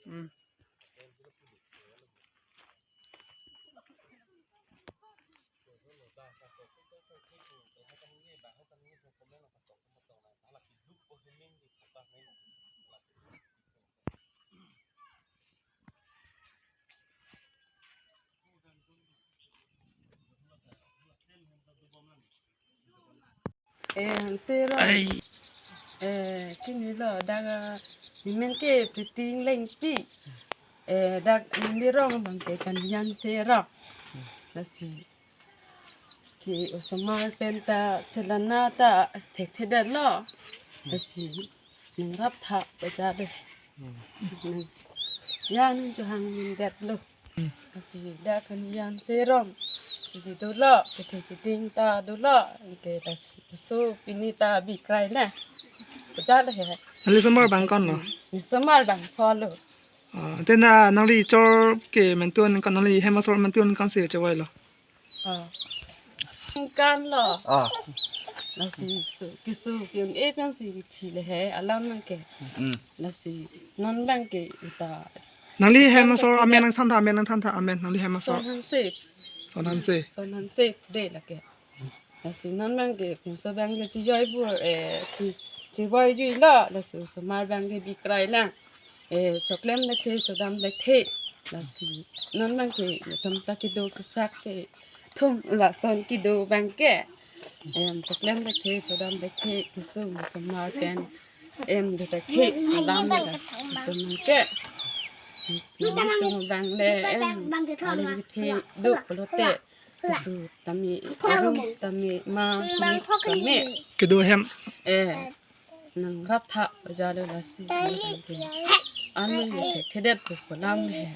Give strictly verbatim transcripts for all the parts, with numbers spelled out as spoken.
Hmm. Eh, Hanse Rong. Ai. Eh, kinilo dak, ah, nemen ke Priting Lengpi. Eh, dak neli rong abang ke Kanyan Hanse Rong. Lasi ke osomar pen ta chelana ta thekthedetlo. Lasi nangrap tha baja de. Hmm. Ya nang chohang mindetlo. Hmm. Lasi dak Kanyan Hanse Rong. Lasi dolo, kethe keding ta dolo. Ke lasi so pini ta bikrai le. Baja le he. Nangli osomar abang ko-an lo? Lasi, osomar abang ko-an lo. Ah, tena nangli chor ke mentu aningkan, nangli hem asor mentu aningkan si chevoi lo? Ah. Ningkan lo. Ah. Lasi so, keso ke-un-e pensi kethi le he, alam abang ke. Hmm. Lasi non abang ke ita. Nangli hem asor amen nangthan tha, amen nangthan tha, amen, nangli hem asor. Son Hanse. Son Hanse. Son Hanse de lake. Lasi non abang ke pinso abang ke chijoi bur, eh, chi, chivoi juilo, lasi osomar abang ke bikrai lang. Eh, choklem dekthe, chodam dekthe. Lasi non abang ke netum ta kedo kesak kethom lason kedo abang ke. Em, choklem dekthe, chodam dekthe, kesung osomar pen. Em, do dekthe, alam le lasi netum abang ke. Netum abang le, em, aling kethe do pulote. Keso tame, arum tame, ma, mix tame. Kedo hem. Eh, nangrap tha baja lo lasi. An le thekthedet pu pu alam he.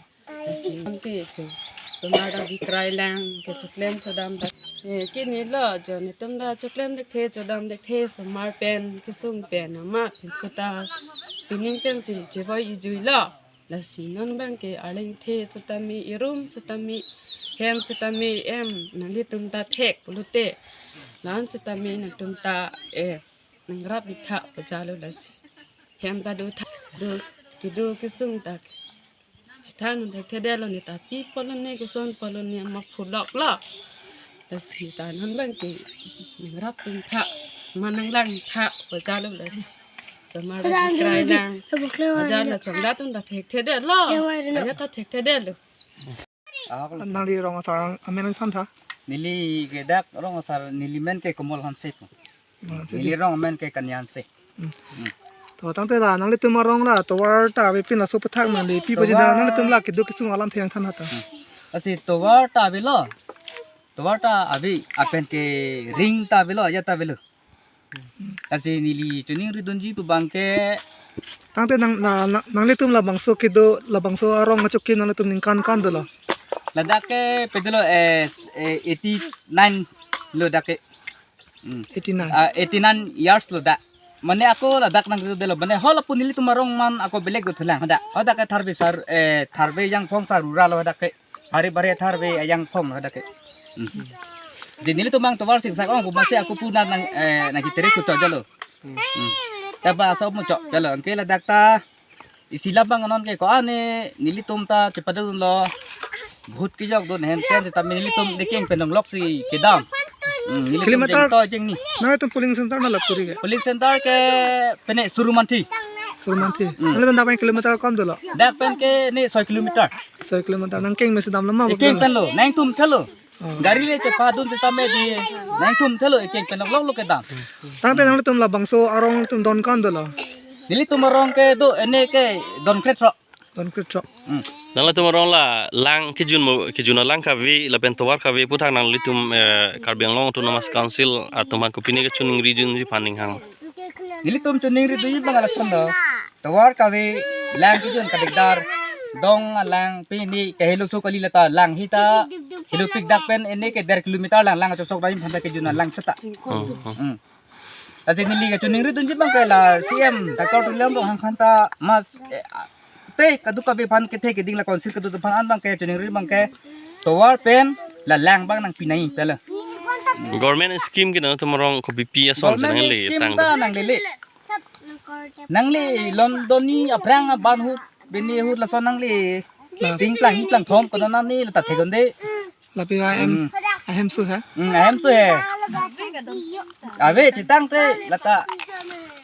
Lasi an ke cho. Osomar ta bikrai lang, ke choklem chodam ta. Eh, kinilo jo netum ta choklem dekthe, chodam dekthe, osomar pen, kesung pen, amat, pinso ta. Pining pensi chevoi-i juilo. Lasi non abang ke aling kethe setame, arum setame, hem setame, em, nanglitum ta thek pulote. La-an setame nangtum ta, eh, nangrap ik tha baja lo lasi. Hem ta do tha, do, kedo kesung ta. Chethan un thekthedetlo, ne ta pi pulo ne, keson pulo ne, ma phulok lo. Lasi ta non abang ke nangrap tum tha, ma nanglang tha baja lo lasi. Osomar ta bikrai lang. Baja la chongda atum ta thekthedetlo. Ajat ta thekthedetlo. Ahok lo. Nangli rong asar amen nangthan tha? Neli ke dak rong asar, neli men ke Komol Hanse pu. Komol Hanse. Neli rong amen ke Kanyan Hanse. Hmm. Hmm. To tangte la nanglitum arong la tovar ta avepin laso aputhak nangli pi baji tovar. Nangtum la kedo kesung alamthe nangthan tha. Hmm. Lasi tovar ta avelo. Tovar ta ave, lapen ke ring ta avelo, ajat ta avelo. Lasi neli choningridunji pu abang ke. Tangte nang, na, na, nanglitum labangso kedo, labangso arong achokim nanglitum ningkan ko-an dolo? Ladak ke pedolo, eh, s-, eh, eighty nine lo dak ke. Hmm. Eighty nine. Ah, eighty nine years lo dak. Mane ako ladak nangdodelo. Mane halapu nelitum arong man ako belek dothulang hadak. Hadak ke tharve sar, eh, tharve ajangphong sar ura lo hadak ke. Hari bare tharve ajangphong hadak ke. Hmm. Lasi nelitum abang tovar singsak ong pu masi ako puna nang, eh, nangkitere kuto jalo. Hmm. Taba asa muchok jalo. Anke ladak ta isi labang non ke ko-an ne nelitum ta chepadunlo. Bhut kejok dun hen pen setame nelitum dekeng pen longlok si kedam. Hmm, nelitum kilometer jeng to jeng ni. Nanglitum polling center na lapu ri ke? Polling center ke pene Surumanthi. Surumanthi. Hmm. Nanglitum dak pen kilometer ko-an dolo? Dak pen ke ne soi kilometer. Soi kilometer. Nangkeng mesi damlo ma? Ekeng pen lo, nangtum thelo. Oh. Gari le chepadun setame di nangtum thelo, ekeng pen longlok lo kedam. Tangte nanglitum labangso arong tum don ko-an dolo? Nelitum arong ke do ene ke don krethrok. Don krethrok. Hmm. Nanglitum arong la lang kejun mo, kejun alang kave lapen tovar kave aputhak nanglitum, eh, Karbi Anglong Autonomous Council atum aphan kopine kechoningridunji aphan ning hang? Nelitum choningridunji abang lason do. Tovar kave lang kejun kadikdar, dong alang pini ke helo so kali lata lang hita, helopik dak pen ene ke der kilometer lang, lang chosok dai phanta kejun alang chota. Hmm, hmm. Hmm. Lasi neli kachiningri dunji abang ke la C M Doctor Tuliram Ronghang aphan ta mas, eh, ah, te kadokave aphan kethe keding la council kedo aphan an abang ke chiningri abang ke tovar pen la lang abang nangpi nangji pele. Government scheme ke nangtum arong kopipi ason si government nangle scheme tang ta nanglele. Nangle London ni aphrang aban ahut bini ahut lason nangle. Ting plang hi plang thom kono nani la ta theklong de. Lapen ahem, hmm, ahem su ha? Hmm, ahem su he. Ave chitang te la ta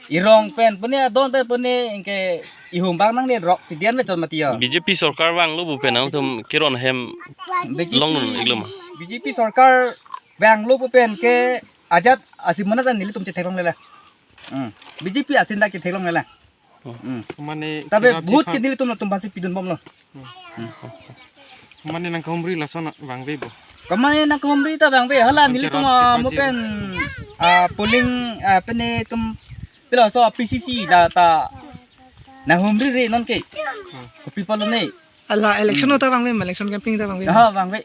irong pen pune adon pen pune ingke ihum abang nangle rok tidian me chot mati yo. B J P sorkar vanglo pu pen nangtum kiron hem B J P, long nun iklo ma? B J P sorkar vanglo pu pen ke ajat asimana ta nelitum chetheklongle la. Hmm. B J P asin ta ketheklongle la. Hmm. Mane tabe kira vote chikha ke nelitum latum basi pidun bomlo. Hmm. Mane nangkahumri lason vangve bo. Kamane nangkahumri ta vangve hala nelitum, ah, mo pen, ah, polling, ah, pene tum pila so P C C la ta nanghumri re non ke. Hmm. Kopi pulo ne. Ala election, hmm, ta vangve ma, election campaign ta vangve ma? Ha, vangve.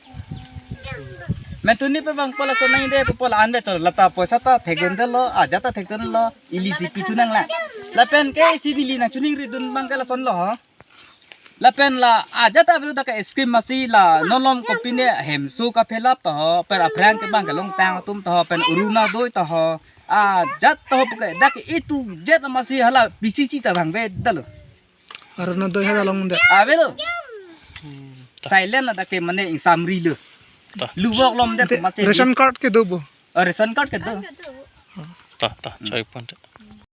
Mentuni pe vang pola sonang ide pe pola anve chot la ta poisa ta thekdun lo, ajat ta thekdun lo, ili si pitu nang la. Lapen ke si neli nangchiningri dun abang ke lason lo ho. Lapen la ajat ta avelo dak ke scheme masi la non malom kopine hem su kaphelap ta ho, pen aphrang ke abang ke Longtang atum ta ho, pen Orunodoi ta ho. Ajat ta ho puke dak itu jet masi hala P C C ta vangve dalo. Orunodoi ha dalong de. Avelo. Hmm. Silent na dak ke mane ingsamri lo. Ta. Lubok lom de. Te masi ration card kedo bo? Oh, ration card kedo. Ta, ta, hmm, chai pon ta.